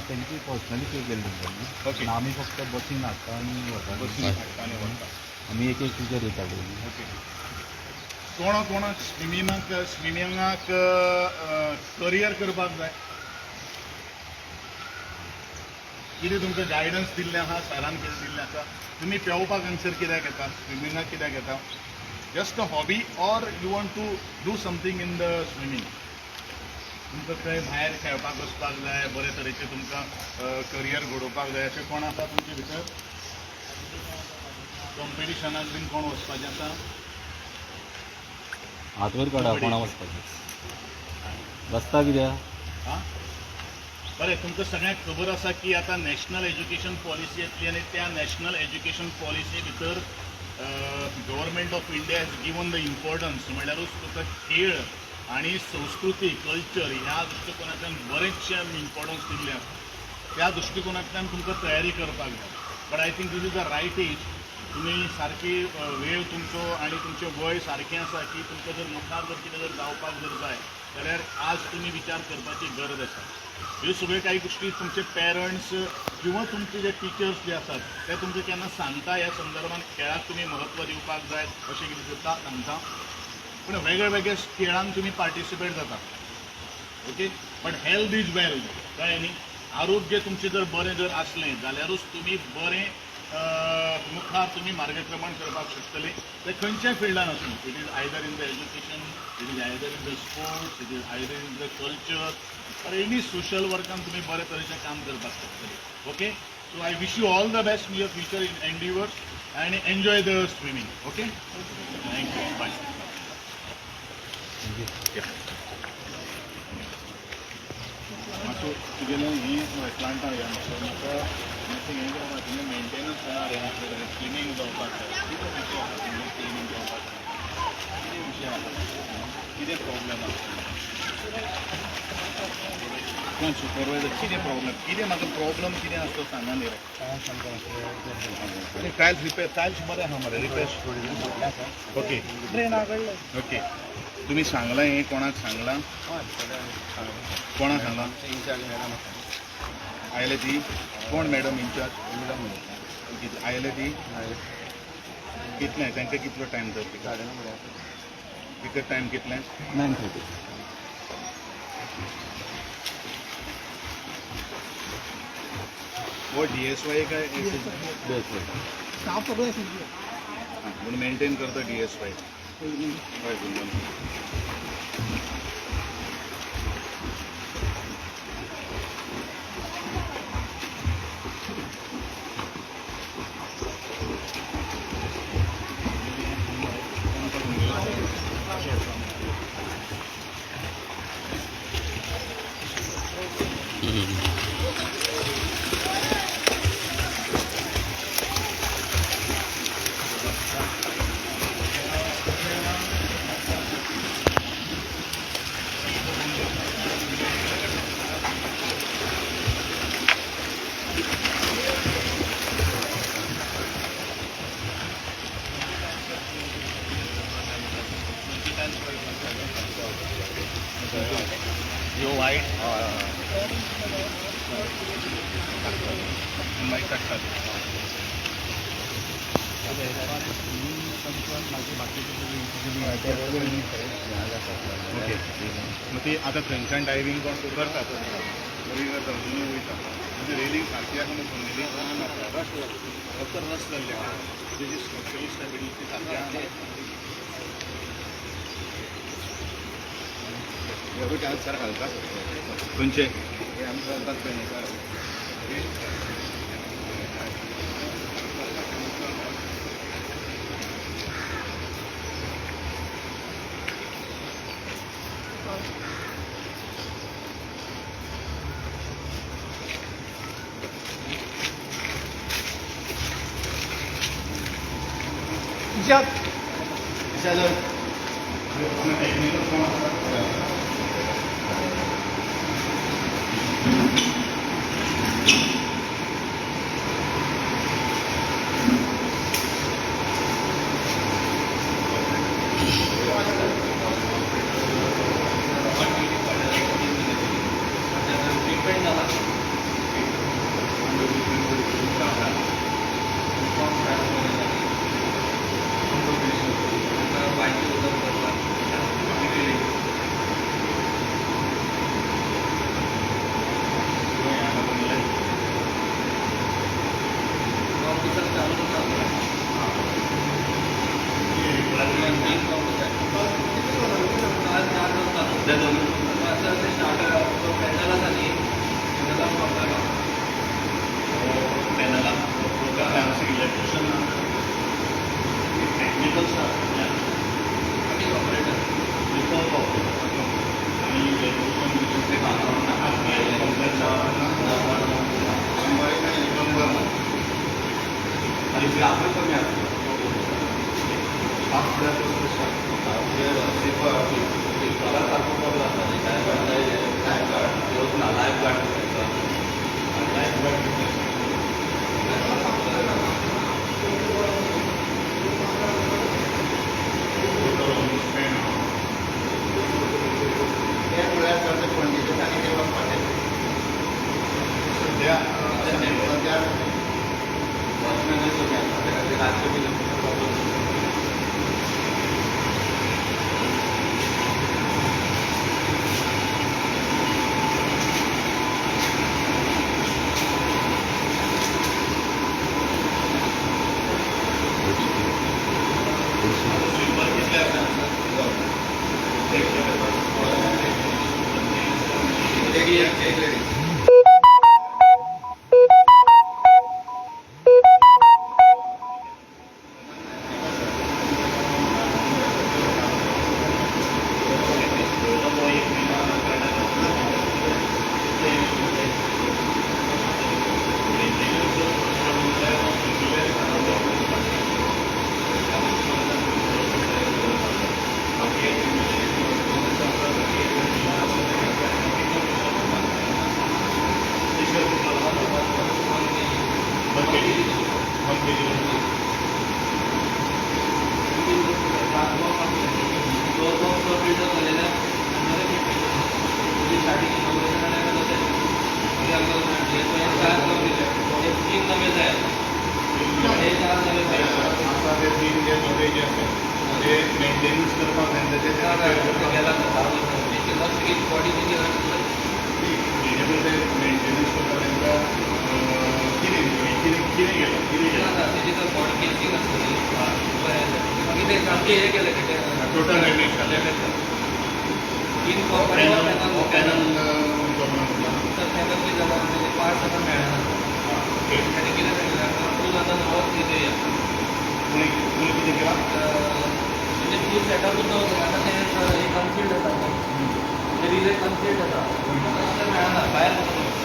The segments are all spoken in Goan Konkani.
तेंची पर्सनली पे केल्ली तेंच्यांनी. ओके. आमी फक्त बसीन हाडटा आनी व्हरता. बसीन हाडटा आनी व्हरता. आमी एक एक टिचर येताले. ओके, कोणा कोणाक स्विमिंगाक करियर करपाक जाय? कितें तुमकां गायडन्स दिल्लें आहा सरान? कितें दिल्लें आसा? तुमी पेंवपाक आन्सर कित्याक येता? स्विमिंगाक कित्याक येता? Just a hobby or you want to do something in the swimming? तुमकां खंय भायर खेळपाक वचपाक जाय, बरे तरेचें तुमकां करियर घडोवपाक जाय, अशें कोण आसा तुमचे भितर? कॉम्पिटिशनाक बीन कोण वचपाचें आसा? हात वयर काडा, कोणा वचपाचें रस्ता कित्याक. हां, बरें, तुमकां सगळ्यांक खबर आसा की आतां नॅशनल एज्युकेशन पॉलिसी येतली आनी त्या नॅशनल एज्युकेशन पॉलिसी भितर Government of India has given the importance, म्हणल्यारूच तुका खेळ आनी संस्कृती, कल्चर ह्या दृश्टिकोनांतल्यान बरेचशें इम्पॉर्टन्स दिल्लें आसा. त्या दृश्टिकोनांतल्यान तुमकां तयारी करपाक जाय. But I think this is the right age. तुमी सारकी वेळ तुमचो आनी तुमचें वय सारकें आसा की तुमकां जर मुखार जर कितें जर जावपाक जर जाय जाल्यार आज तुमी विचार करपाची गरज आसा. ह्यो सगळ्यो काही गोश्टी तुमचे पेरंट्स किंवा तुमचे जे टिचर्स जे आसात ते तुमकां केन्ना सांगता ह्या संदर्भात, खेळाक तुमी म्हत्व दिवपाक जाय अशें कितें करता, सांगता? पूण वेगळे वेगळे खेळांक तुमी पार्टिसिपेट जाता. Okay, but health is wealth, कळ्ळें न्ही? आरोग्य तुमचें जर बरें जर आसलें जाल्यारूच तुमी बरें मुखार तुमी मार्गक्रमण करपाक शकतले. ते खंयच्याय फिल्डान आसूं, it is either in the education, it is either in the sports, it is either in the culture or any social वर्कान तुमी बरे तरेचें काम करपाक शकतले. Okay, so I wish you all the best in your future in endeavours and enjoy the swimming. Okay, thank you, bye. मातसो तुगेलें हें प्लांटार या मातसो. म्हाका मातशें हें जावपाक, तुमगें मेंटेनन्स जाणार हें क्लिनींग जावपाक जाय. कितें विशय आसा तुमगें क्लिनींग जावपाक जाय? कितें विशय आसा? कितें प्रॉब्लम आसा? कोण सुपरवायजर? कितें प्रॉब्लम? कितें म्हाका प्रॉब्लम कितें आसा तो सांगा न्ही रे. टायल्स रिपेर, टायल्स बरें आहा मरे रिपेर? ओके ओके, तुमी सांगलां हें कोणाक सांगलां? कोणाक सांगलां? आयले ती कोण मॅडम इन्चार्ज आयले ती? कितलें तांकां कितलो टायम तर? कितलो टायम कितलें? 9:30. हो डी एस वाय काय? स्टाफ सगळे आसा. म्हणून मेंटेन करता डी एस वाय. हय, गुंजन. ह्यो वायट मागीर काडटात. ओके, मग ती आतां थंयच्यान डायवींग कोण करतात? बरी करता, अजुनूय वयता. म्हणजे रेलिंग सारकी आसा मग तुमगेली? फक्त रस जाल्ले आहा. तेजी स्ट्रक्चरल स्टेबिलिटी सारकी आहा. सर घालता. खंयचे? हे आमी घालतात पळय सर. इशाद. टेक्निकल कोण आसा? स्टाफूय कमी आसता. स्टाफ म्हळ्यार कसलो स्टाफ? स्वीपरा सारको प्रॉब्लम आसा. लायफ गार्ड ना, लायफ गार्ड. लायफ गार्ड कितले आसा? Total almost 10. ते म्हळ्यार सर ते पणजेचे आनी ते वचपाचे. सध्या आसा न्ही? सद्या. वॉचमॅनूय कमी आसा, त्या खातीर रातचे बी प्रॉब्लम. स्वीपर कितले आसा? एक एक लेडीज. 1 kg. जो जो फिल्टर जालेले स्टार्टींग इनॉग्रेशन जालें, मागीर आमकां मेळटलें. चार नवे दिले, तीन नवे जाय, हे चार नवे जाय. आतां ते तीन जे नवे जे आसा ते मेंटेनन्स करपाक जाय ताचे. गेला 10 वर्सां बॉडी तेजी रस्ट जाली. ते मेंटेनन्स करपाक तांकां कितें कितें कितें गेलां, कितें गेलां? ना, तेजी तर बॉडी केसिंग आसतली बरें, मागीर ते सामकें हें केलें. टोटल डॅमेज जालें. डॅमेज जालें. तीन पॅनल. पॅनल. पॅनल प्रॉब्लम जाता. तर पॅनल कितें जाला, तेजे पार्ट्स आतां मेळना. ताणें कितें सांगलें, आमकां फूल आतां नवोच कितें. फूल फूल कितें केलां? म्हणजे फूल सेटअपूच नवो केला. आतां तें एक कन्सिल्ड आसा, ते रिले कन्सिल्ड आसा. आतां मेळना, भायर वचपाक पडटा.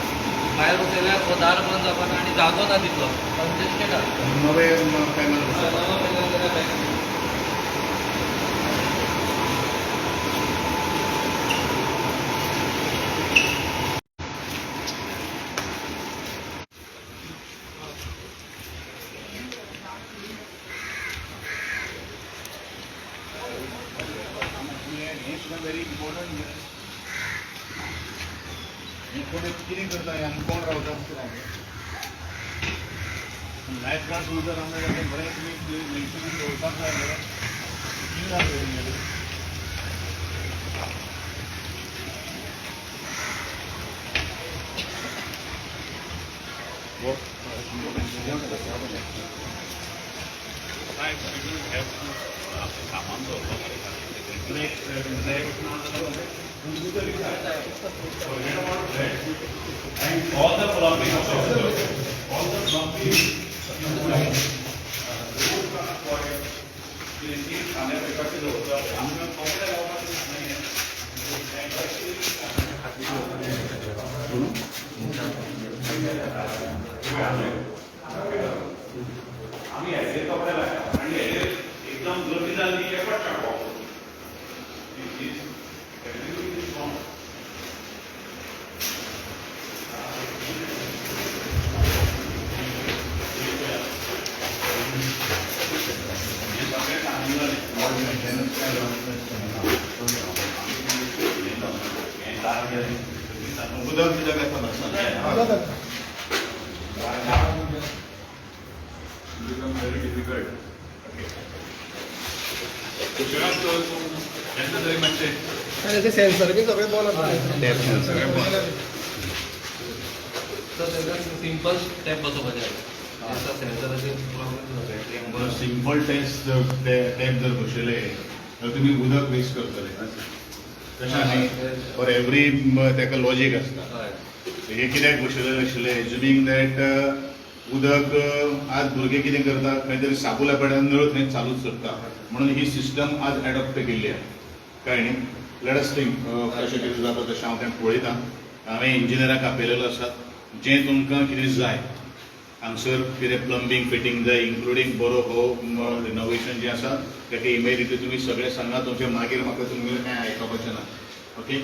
भायर वचल्यार हो दार बंद जावपाना आनी जागो ना तितलो, कंजेस्टेड आसा. नवे पॅनल बसोवपाक. नवो पॅनल जाल्यार बेस्ट. हें सुद्दां व्हेरी इम्पॉर्टंट. हे कोण कितें करता आनी कोण रावता? लायफ गार्ड सुद्दां जर रावना जाल्यार बरें, तुमी मेंटेनन्स दवरपाक जाय मरे. कितें जालें तुमगेलें? सामान दवरपाक. Black black. And all the plumbing, all the plumbing road required. खाण्या पिवपाचे दवरता, आमकां कपडे लावपाचे न्ही. आमी हेजेर कपडे लायता आनी हेजेर एकदम गर्दी जाली की पडटा. It is strong. हे सगळें सांगून जालें. मेंटेनन्स काय? हें दार गेलें. उदक बिदक येता बसता? Become very difficult. कुशळात केन्ना तरी मातशें. आनी ते सेन्सर बी सगळे बॉल आसा. सगळें बॉल. तर ताका सिंपल स्टेप बसोवपाचें आसा, सेन्सराचेर प्रॉब्लम जाता. सिंपल टेस्ट टॅप जर बसयले जाल्यार तुमी उदक वेस्ट करतले, तशें न्ही. फॉर एवरी ताका लॉजीक आसता. हे कित्याक बसयलेलें आशिल्लें, एज्युमींग that उदक आज भुरगे कितें करता, खंय तरी साबू लायपा, नळ थंय चालूच उरता, म्हणून ही सिस्टम आज एडॉप्ट केल्ली आहा, कळ्ळें न्ही? Let us think कशें कितें जाता तशें. हांव तें पळयता. हांवें इंजिनियराक आपयलेलो आसा. जें तुमकां कितें जाय हांगसर कितें प्लंबींग फिटींग जाय इन्क्लुडींग बरो हो रिनोवेशन जें आसा ताका इमिडिएटली तुमी सगळें सांगा. तुमचें मागीर म्हाका तुमगेलें कांय आयकपाचें ना. ओके,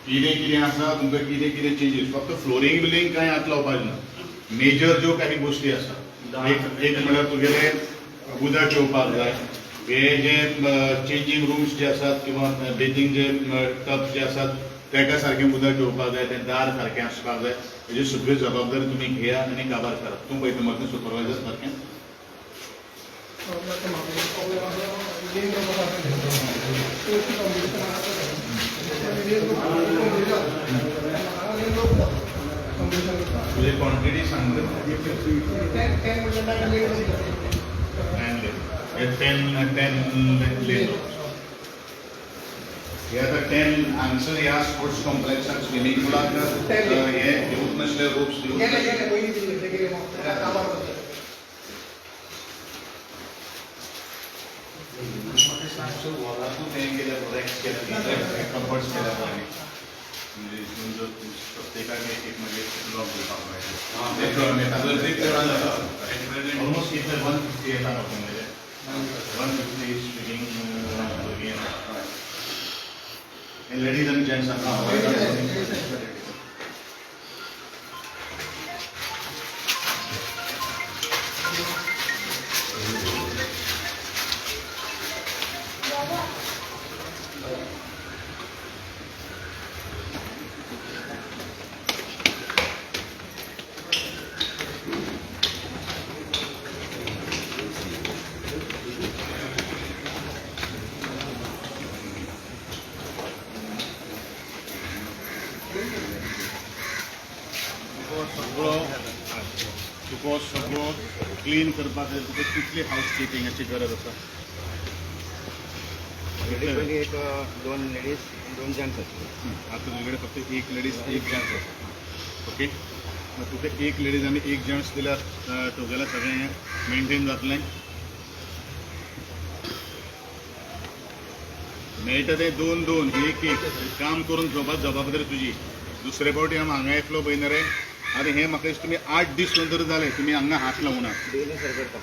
कितें कितें आसा तुमकां कितें कितें चेंजीस, फक्त फ्लोरींग बिलिंग कांय हात लावपाचें ना. मेजर ज्यो काही गोश्टी आसा, एक एक म्हळ्यार तुगेलें उदक येवपाक जाय, हे जे चेंजींग रुम्स जे आसात किंवा बेथींग जे टब्स जे आसात ताका सारकें उदक येवपाक जाय, तें दार सारकें आसपाक जाय. हेजी सगळी जबाबदारी तुमी घेया आनी काबार करात. तूं पळयता मरे सुपरवायजर सारकें. तुजी क्वॉन्टिटी सांग. 10 lane, 10 10 lane. हे आतां 10 हांगसर ह्या स्पोर्ट्स कॉम्प्लेक्साक स्विमींग पुलाक हे दिवंक नासले रोप्स दिवंक. हांगसर वॉलाकूच हें केल्या, रॅक्स केल्या, कबर्ड्स केल्या पळय. म्हणजे हितून जर प्रत्येकाक एक एक मागीर लॉक दिवपाक मेळटा. ऑलमोस्ट इतले 150 येता म्हाका, म्हणजे 150 स्विमींग भुरगीं येता. लेडीज आनी जेंट्स आसा. सगळो तुका सगळो क्लीन करपा खातीर तुका कितली हावस किपिंगाची गरज आसा? पयलीं एक दोन लेडीज, दोन जेंट्स आसले. आतां तुजे कडेन फक्त एक लेडीज, एक जेंट्स आसा. ओके, मागीर तुका एक लेडीज आनी एक जेंट्स दिल्यार तुगेलें सगळें मेंटेन जातलें? मेळटा तें दोन दोन, एक एक काम करून घेवपाक जबाबदारी तुजी. दुसरे फावटी हांव हांगा येतलो पळय न्ही रे. आनी हें म्हाका दिसता तुमी 8 दीस नंतर जाले तुमी हांगा हात लावना. डेली सर करता.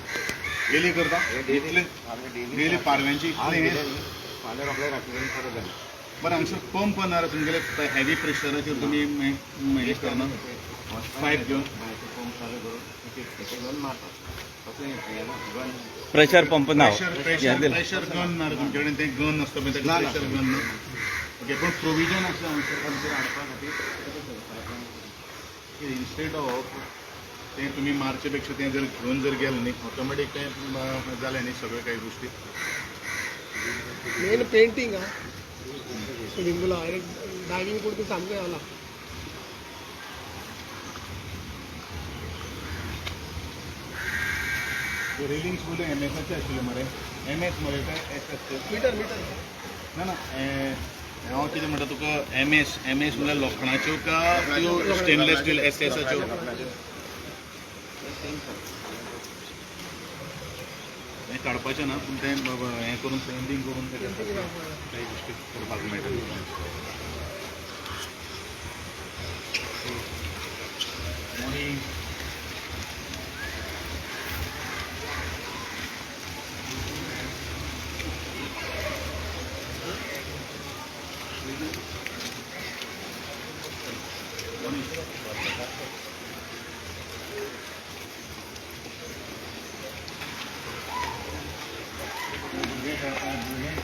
डेली करता? डेली. इतले डेली पारव्यांची आज इतलें दिलें न्ही, फाल्यां रोखडे राती कडेन परत जालें. बरें, हांगसर पंप ना रे तुमगेले? हेवी प्रेशराचेर तुमी हें करना, पायप घेवन? पंप चालू करून एक एक एक गन मारतात, तसलें हें ना गन. प्रेशर पंप ना. प्रेशर प्रेशर प्रेशर गन ना रे तुमचे कडेन? तें गन आसता पळय ताका. ना, ना. प्रेशर गन ना. ओके, पूण प्रोविजन आसा हांगसर हांगसर हाडपा खातीर. इन्स्टेड ऑफ तें तुमी मारचे पेक्षा तें जर घेवन जर गेलें न्ही, ऑटोमॅटीक तें जालें न्ही सगळ्यो काही गोश्टी. मेन पेंटींग आ स्विमींग पुला, डायवींग पूल बी सामकें जाला. रेलिंग्स पयलीं एमएसाचे आशिल्ले मरे, एमएस मरे काय एस एस? Metre metre. ना ना, हांव कितें म्हणटा तुका, एमएस एमएस म्हणल्यार लोखणाच्यो का त्यो स्टेनलेस स्टील एस एसाच्यो? हें काडपाचें ना, पूण तें बाबा हें करून पेंटींग करून तें काही गोश्टी करपाक मेळटा. मॉर्निंग. भुरगे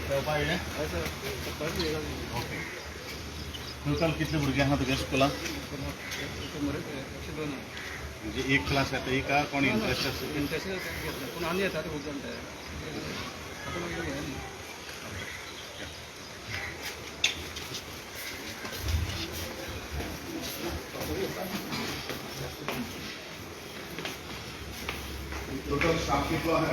खेळपा येयले? ओके, टोटल कितले भुरगे आहा तुगे स्कुलान? म्हणजे एक क्लास येता एक कोण इंट्रस्ट आसा? इंट्रस्ट घेतलं, पूण आनी येता ते खूब जाण ते आतां मागीर हें न्ही. टोटल स्टाफ कितलो आहा?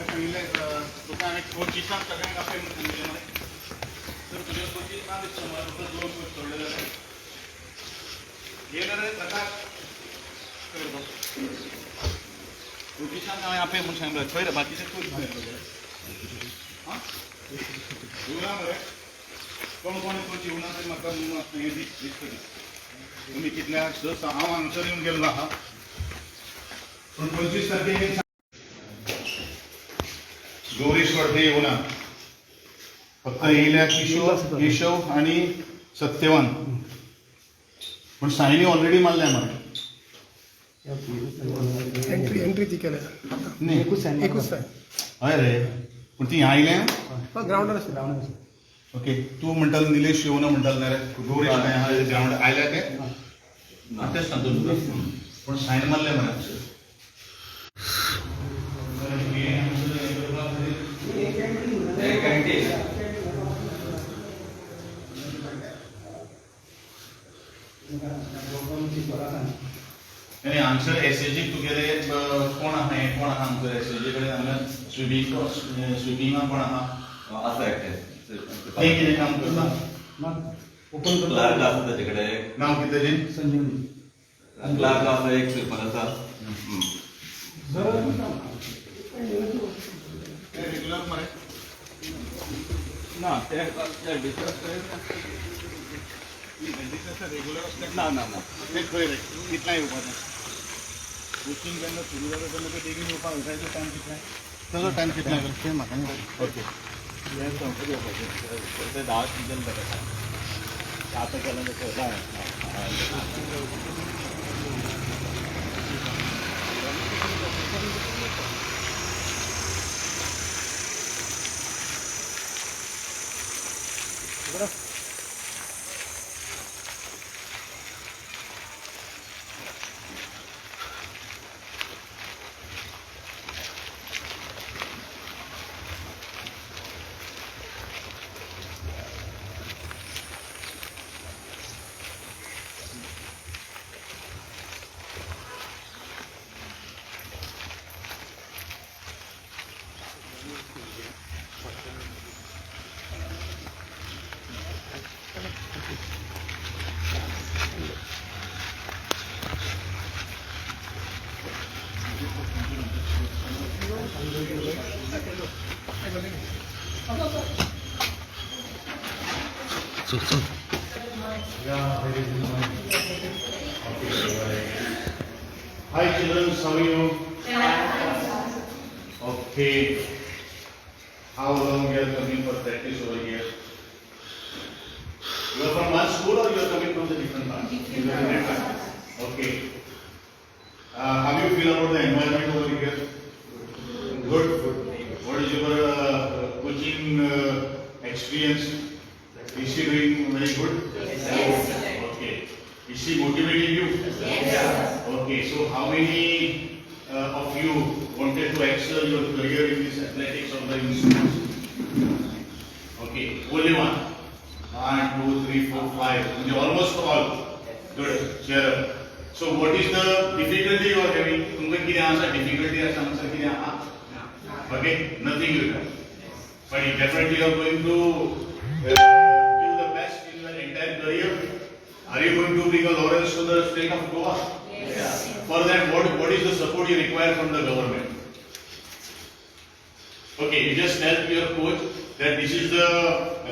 सांगिल्लें तुका हांवें कोचिसाक सगळ्यांक आपय म्हणून सांगिल्लें मरे. तर तुजे कोचीस ना दिसता मरे, तुका दोन कोच सोडले जाल्यार. येयले रे प्रकाश? रुचिशान हांवें आपय म्हूण सांगलें खंय रे बाकीचे तूं आं येवना मरे कोण कोण कोच येवना ते म्हाका हें दी लिस्ट दी. तुमी कितल्या स हांव हांगसर येवन गेल्लो आहा पूण 25 तारखेक गौरीश वाडते येवना फक्त येयल्या किशोर केशव आनी सत्यवान पूण सायनी ऑलरेडी मारल्या मरे. एंट्री एंट्री ती केल्या. न्ही एकूच सायन. हय रे पूण ती आयल्या. ग्रावंडार आसता. ओके तूं म्हणटालो निलेश येवना म्हणटालो ना रे गौरीश खंय आहा ग्रावंड आयल्या ते आं, तेच सांगता तुका पूण सायन मारले मरे हांगसर. आनी हांगसर एसएजीक तुगेले कोण आहा हें कोण आहा हांगसर एसएजी कडेन हांगा स्विमींग स्विमिंगाक कोण आहा? आसा एकटें. तें कितें काम करता? क्लार्क आसा ताचे कडेन. नांव कितें तेजें? क्लार्क आसा एक स्विपर आसा. ते रेगुलर मरे. ना ते रेगुलर आसता. ना ना ना. ते खंय रे कितल्या येवपाचें कोचिंग जेन्ना सुरू जाता तेन्ना ते बेगीन येवपाक जाय. ताजो टायम कितलो ताजो टायम कितलो तें म्हाका ओके. हें सोमतें येवपाचें ते 10 गेले ताका आतां केलें तशें. Yeah, very good morning. Okay, hi children, how are you? Okay. How long you are coming for practice over here? You are from one school or you are coming from the different part? Different part. Okay. How you feel about the environment over here? Good. What is your coaching experience? Is she doing very good? Yes. Okay. Is she motivating you? Yes. Okay. So how many of you wanted to excel your career in this athletics or the in sports? Okay. Only one. 1, 2, 3, 4, 5. Almost all. Good. Cheer up. So what is the difficulty you are having? तुमकां कितें आसा difficulty आसा हांगसर कितें आहा? Okay. Nothing you have. But definitely you are going to do the best in your entire career. Are you going to bring a laurels to the state of Goa? Yes. For that, what is the support you require from the government? Okay, you just tell your coach that this is the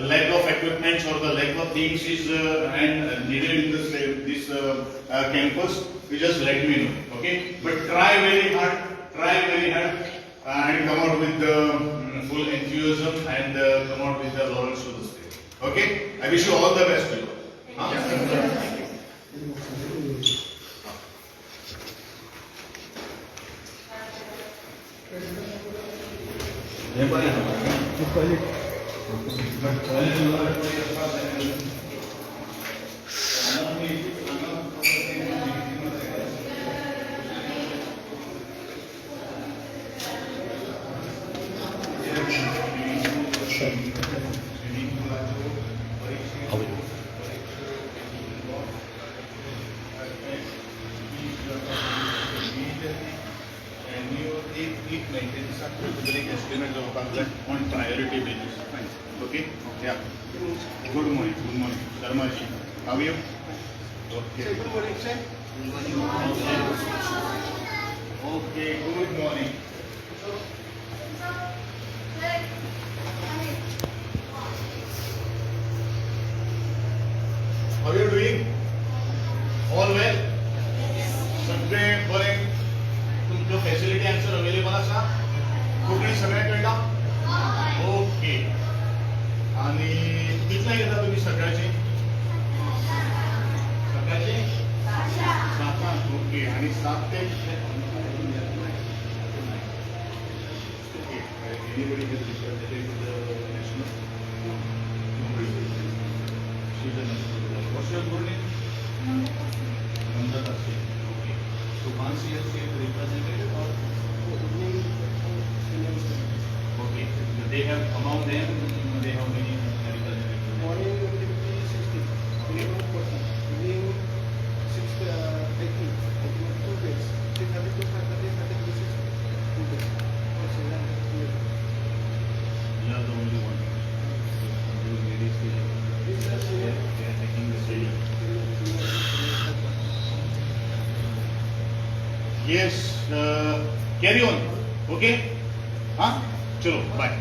lack of equipment or the lack of things is and needed in this campus. You just let me know, okay? But try very hard, try very hard, and come out with the full enthusiasm and come out with the laurels to the state. Okay? I wish you all the best to you. Huh? हें बरें आसा. But toilet एक मेंटेनन्साक एक एस्टिमेट जावपाक जाय on priority basis. Okay. Yeah, good morning. Good morning Sharmaji, how you? Okay. Say good morning, sir. Okay, good morning. How you doing? All well? सगळे बरें? तुमकां फॅसिलिटी हांगसर अवेलेबल आसा? कोंकणी सगळ्यांक कळटा? ओके. आनी कितल्यांक येता तुमी सकाळची? सकाळची सातांक. ओके. आनी 7 ते? Okay. Anybody has represented to the national? Nobody. She is a national. What's your good name? Nandata Singh. Okay. So once here she is represented or? Okay. They have among them, they have many representatives. Morning 50, 60, minimum 40, evening 6, 80, I think 2 days, 3:30 to 5:30, 5:30 to 6, 2 days. Also, yeah. You are the only one. You ladies, they are taking the same. Yes, carry on. Okay? Huh? चलो, bye.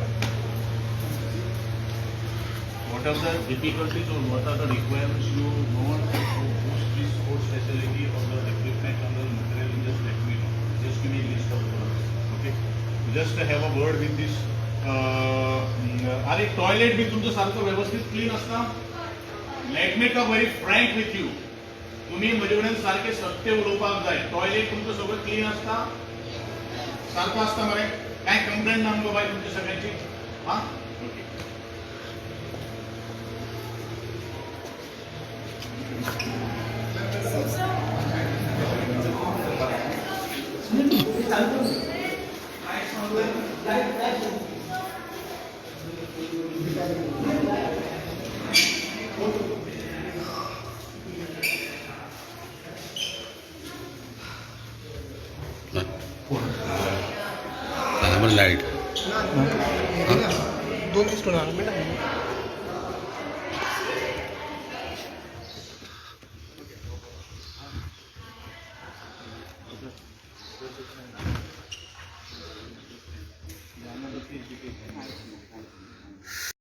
What are the difficulties or what are the requirements you want to boost this sports facility or the equipment or the material? Just let me know. Just give me a list of products. Okay? Just have a word with this. अरे, टॉयलेट बी तुमचं सारखं व्यवस्थित क्लीन असता? Let me talk very frank with you. तुम्ही म्हजे कडेन सारखे सत्य उलोवपाक जाय. टॉयलेट तुमचं सगळं क्लीन असता? सारखं असता मरे? काय कंप्लेंट ना मुगो बाय तुमच्या सगळ्यांची? हा, ओके. बरोबर लाईट. ना, 2 दीस कोण मिळटा.